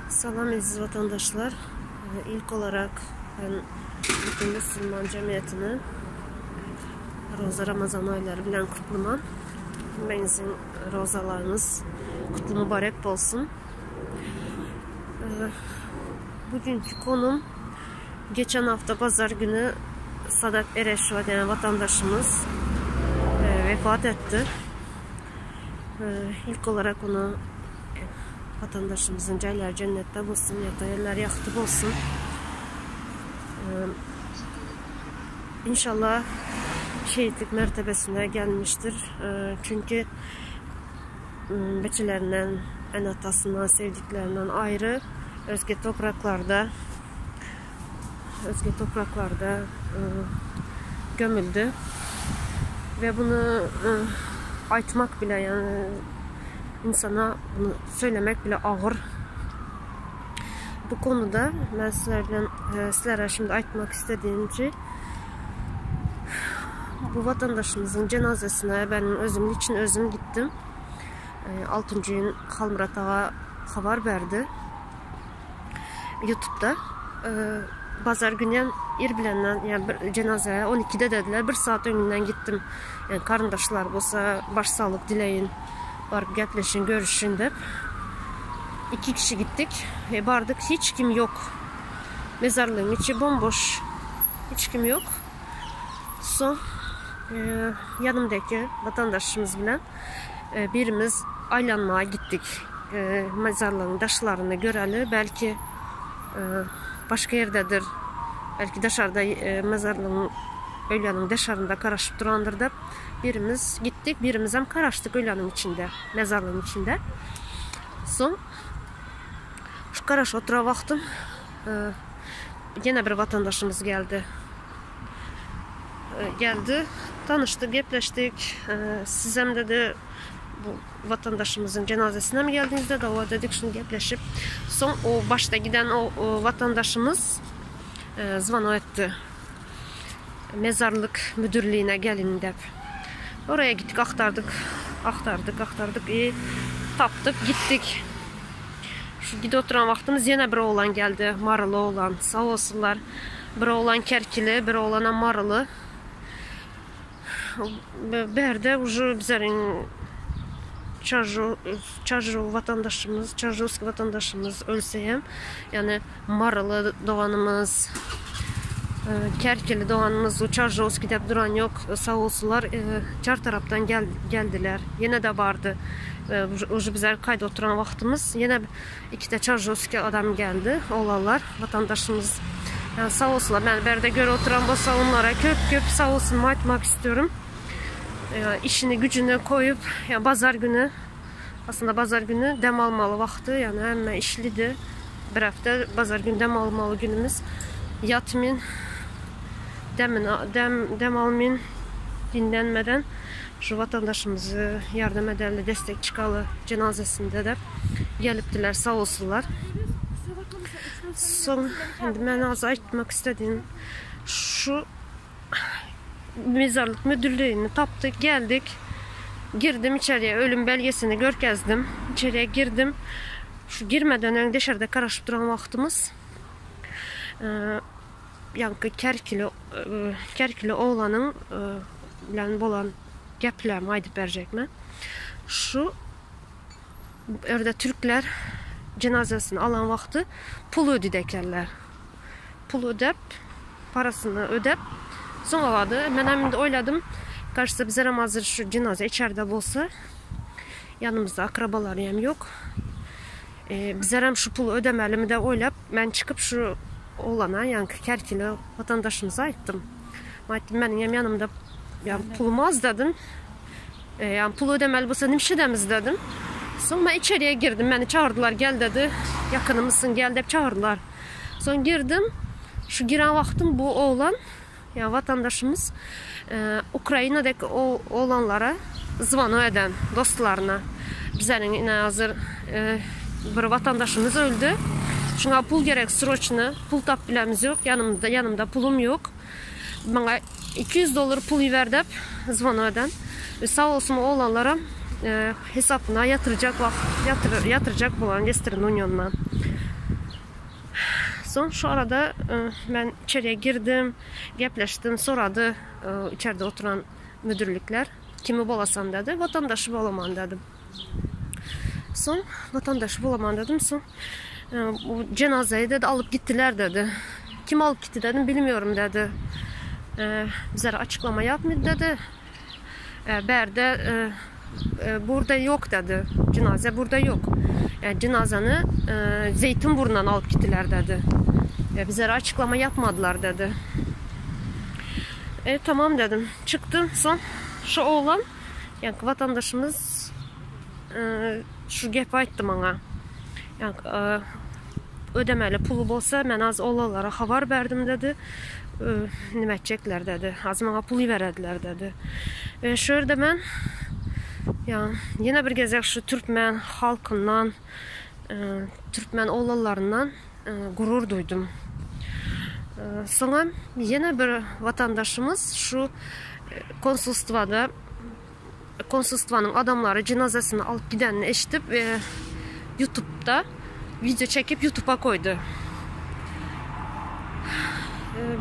Salam eziz vatandaşlar. İlk olarak ben bütün Müslüman cemiyetini Roza Ramazan ayları bilen kutluman. Hemmäňiziň rozalaryňyz kutlu mübarek bolsun. Bugünkü konum geçen hafta pazar günü Sadat Ereşova denen vatandaşımız vefat etti. İlk olarak onu vatandaşımızın cayları cennette bolsun, yatan yerleri yaktı bolsun. İnşallah şehitlik mertebesine gelmiştir. Çünkü beçelerinden, en atasından, sevdiklerinden ayrı özge topraklarda özge topraklarda gömüldü. Ve bunu aytmak bile yani insana bunu söylemek bile ağır. Bu konuda ben sizlerden, sizlere şimdi aytmak istediğim şey bu vatandaşımızın cenazesine ben özüm için özüm gittim. 6. gün Halmurat ağa habar verdi. YouTube'da. Bazar günü ir bilenden yani bir cenazeye 12'de dediler. Bir saat öňünden gittim. Yani karındaşlar bolsa başsağlyk dileyin. Baryp gepleşin, görüşün dep. İki kişi gittik. E, bardyk hiç kim yok. Mezarlığın içi bomboş. Hiç kim yok. Son e, yanımdaki vatandaşımız bilen e, birimiz aylanmağa gittik. E, mezarlığın daşlarını göreli. Belki e, başka yerdedir. Belki dışarıda e, mezarlığın öýleriniň daşarynda garaşyp durandyr dep birimiz gitdik, birimizem garaşdyk öýleriniň içinde, mezarlygyň içinde. Soň şu garaşyp oturan wagtym ýene bir watandaşymyz geldi. Geldi, tanyşdyk, gepleşdik. Sizem dedi bu watandaşymyzyň jenazesine mi geldiňiz dedi. Owa dedik, şuny gepleşip. Soň o başda giden o watandaşymyz zvonok etdi. Mezarlyk müdürliğine gelin dep. Oraya gittik, aktardık, aktardık, aktardık. E, tapdyk, gitdik. Şu gidip oturan wagtymyz ýene bir oglan geldi, maryly oglan. Sag bolsunlar. Bir oglan kerkili, bir oglanam maryly. Bärde уже bizleriň Çarju, Çarju watandaşymyz, Çarjowskiý watandaşymyz ölse hem, ýagny Maryly doganymyz, Kerkili doganymyz u Çarjowskiý dep duran ýok, sag bolsunlar, çar tarapdan geldiler. Ýene-de bardy. Уже bizler kaýda oturan wagtymyz ýene ikide Çarjowskiý adam geldi, oglanlar, watandaşymyz. Yani sag bolsunlar, meni bärde görüp oturan bolsa onlara köp-köp sag bolsun aýtmak istiyorum. İşini gücüni koyup, yani bazar günü, aslında bazar günü dem almaly wagty, yani hemme işlidi. Bir hafta bazar günü dem almaly günümüz. Yatmyn, demin, dem, dem almyn, dinlenmeden şu watandaşymyzy ýardam edeli, destek çykaly cenazesinde dep gelipdiler, sag bolsunlar. Soň indi men az aýtmak istediğim şu mezarlyk müdürlüğini tapdyk, geldik. Girdim içeriye, ölüm belgesini görkezdim. İçeriye girdim. Şu girmeden öň dışarıda garaşyp duran wagtymyz ýaňky kerkili kerkili oglanyň bilen bolan geplerimi aýdyp berjek men. Şu ýerde türkler jenazesini alan wagty pul ödedi ekenler. Pul ödep, parasyny ödep, soň alady. Men hem indi oýladym, кажется, bizlerem hazır şu cenaze içeride bolsa, ýanymyzda akrabalary hem ýok. E, bizlerem şu puly ödemelimi de oýlap, men çykyp şu oglana, ýaňky kerkili watandaşymyza aýtdym. Aýtdym, meniň hem ýanymda ýa pulum az dedim. E, ýa pul ödemeli bolsa nimşedemiz dedim. Soň men içeriye girdim. Meni çagyrdylar, gel dedi. Ýakynymyzsyň, gel dep çagyrdylar. Soň girdim. Şu giren wagtym bu oglan, ýa watandaşymyz e, Ukrainadaki o oglanlara zvonok eden dostlaryna. Bizleriň ine hazır e, bir watandaşymyz öldi. Şuňa pul gerek sroçny. Pul tap bilemiz ýok. Ýanymda ýanymda pulum ýok. Maňa 200 dollar pul iber dep zvonok eden. E, sag bolsun oglanlara e, hesapyna ýatyrjak wagt ýatyr, ýatyrjak bolan Western Union'dan. Soň şu arada men içeriye girdim, gepleşdim, sorady içeride oturan müdürlükler, kimi bolasan dedi, vatandaşı bolaman dedim. Soň vatandaşı bolaman dedim, soň bu cenazeyi dedi alıp gittiler dedi. Kim alıp gitti dedim, bilmiyorum dedi. Bizlere açıklama yapmadı dedi. Bärde burada yok dedi. Cenaze burada yok. Yani cenazeni Zeytinburnu'ndan alıp gittiler dedi. Bizlere açıklama yapmadılar dedi. E, tamam dedim. Çıktım son şu oğlan yani vatandaşımız e, şu gepi aýtdy maňa. Yani e, ödemeli pulu bolsa men az olanlara habar berdim dedi. Nime etjekler dedi. Az maňa pul iberediler dedi. Ve şu ýerde men ya ýene bir gezek şu türkmen halkyndan, türkmen oglanlaryndan gurur duýdum. Soňam ýene bir watandaşymyz şu konsulstwada konsulstwanyň adamlary jenazasyny alyp gidenini eşidip ýutubda wideo çekip ýutuba goýdy.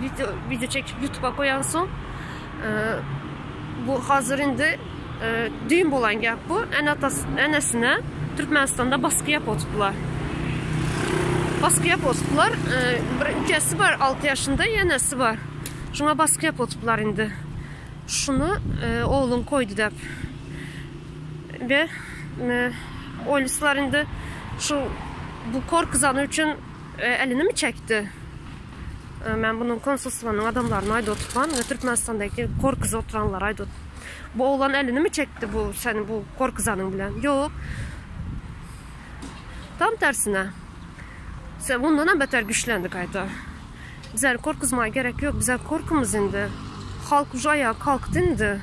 Wideo wideo çekip ýutuba goýansoň bu hazir indi düýn bolan gep bu. Ene-atasy enesine Türkmenistanda baskı ýap oturdylar. Baskı ýap oturdylar. Bir ükesi bar 6 ýaşynda, enesi bar. Şuňa baskı ýap oturdylar indi. Şuny ogluň koýdy dep. We oýlyslar indi şu bu korkuzany üçin elini mi çekdi? Men bunu konsulstwanyň adamlaryna aýdyp oturman we Türkmenistandaky korkuza oturanlara aýdyp Bu oglan elini mi çekdi bu seni bu korkuzanyň bilen? Ýok. Tam tersine. Sen bundan hem beter güçlendi gaýta. Bizleri korkuzmaga gerek ýok. Bize korkumyz indi. Halk uje aýaga kalkdy indi.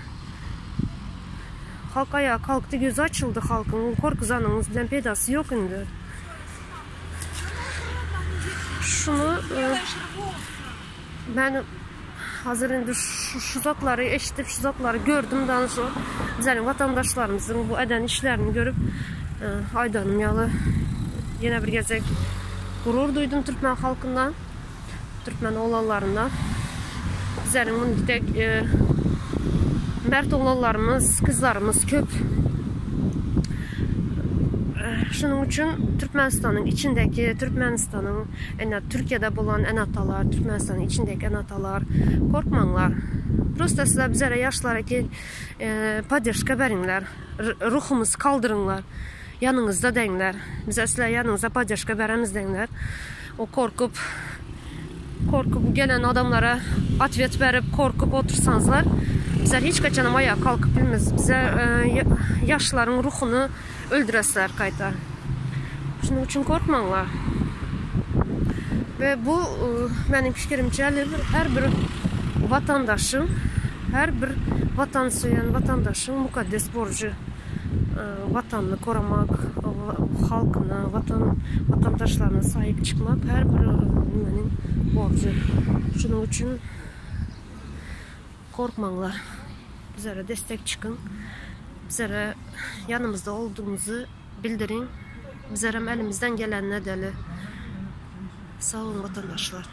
Halk aýaga kalkdy, gözi açyldy halkyň. Korkuzanyňyz bilen peýdasy ýok indi. Şuny men hazır indi şu, şu zatlary eşidip, şu zatlary gördüm dan şu bizlerin vatandaşlarymyzyň bu eden işlerini görüp aýdanym ýaly ýene bir gezek gurur duýdum türkmen halkyndan. Türkmen oglanlarynda bizleriň muny tek mert oglanlarymyz, kyzlarymyz köp. Şunuň üçin Türkmenistanyň içindäki Türkmenistanyň ene Türkiýede bolan ene-atalar, Türkmenistanyň içindäki ene-atalar korkmaňlar. Prosta sizler bizlere ýaşlara ki podderžka beriňler. Ruhumyzy kaldyryňlar. Ýanyňyzda deňler. Bize sizler ýanyňyzda podderžka beremiz deňler. O korkup korkup gelen adamlara otwet berip korkup otursaňyzlar bizler hiç kaçanam aýaga kalkyp bilmez. Bize e, ýaşlaryň ruhuny öldüresler gaýta. Şunuň üçin korkmaňlar. We bu e, meniň pikirimçe her bir watandaşyň her bir watan söýen watandaşyň mukaddes borjy. Watanyny koramak, halkyna, watan watandaşlaryna saýyp çykmak her bir nimeniň borjy. Şunuň üçin korkmaňlar. Bizlere destek çykyň. Bizlere ýanymyzda boldugyňyzy bildiriň. Bizlerem elimizden gelenini edeli. Sag boluň watandaşlar.